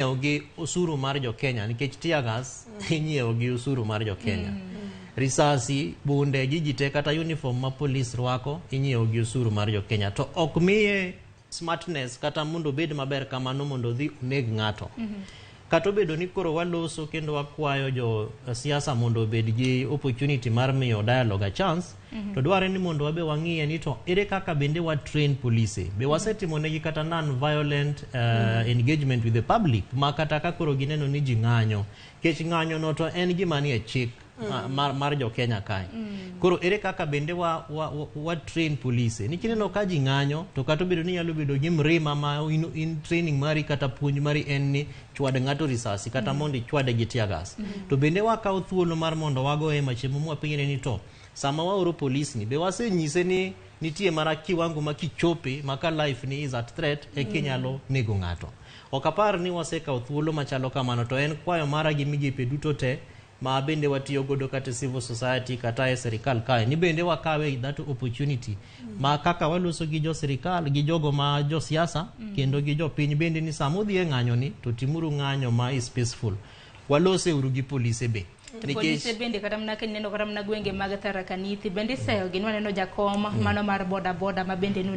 Inyiewo gi osuru mar jo Kenya nikech tear gas inyiewo gi osuru mar jo Kenya. Risasi, bunde, gigi te kata uniform ma polis rwako inyiewo gi osuru mar jo Kenya. To ok miye smartness kata mondo obed maber kamano mondo odhi oneg ng'ato. Kata obedo ni koro waloso kendo wakwayo jo siasa mondo obed gi opportunity mar miyo dialogue a chance, to dwarre ni mondo wabe wang'iye ni to ere kaka bende wa train polise. Be wasetimo negi kata non violent engagement with the public ma kata ka koro gineno ni ji ng'anyo. Kech ng'anyo no to en gima nie chik mar jo Kenya kae. Koro ere kaka bende wa train polise. Nikech ineno ka ji ng'anyo to kata obedo ni nyalo bedo gi mrima ma in training mari kata puonj mari en ni chwad ng'ato risasi kata mondo ichwade gi tear gas. To bende wakawo thuolo mar mondo wagoye machiemo mwapenjre ni to sama waoro polis ni be wasenyise ni nitie mana kiwango ma kichope ma ka life ni is at threat eka inyalo nego ng'ato. Ok apar ni wasekawo thuolo machalo kamano to en kwayo mara gi migepe duto te ma bende watiyo godo kata e civil society kata e sirikal kae ni bende wakawe that opportunity ma kaka waloso gi jo sirikal gi jogo ma josiasa kendo gi jopiny bende ni sama udhi e ng'anyo ni to timuru ng'anyo ma is peaceful. Walose uru gi polise be. Polise bende kata mana kineno kata mana gwenge mag Tharaka Nithi bende iseyo gi nwaneno jakom mano mar boda boda ma bende nu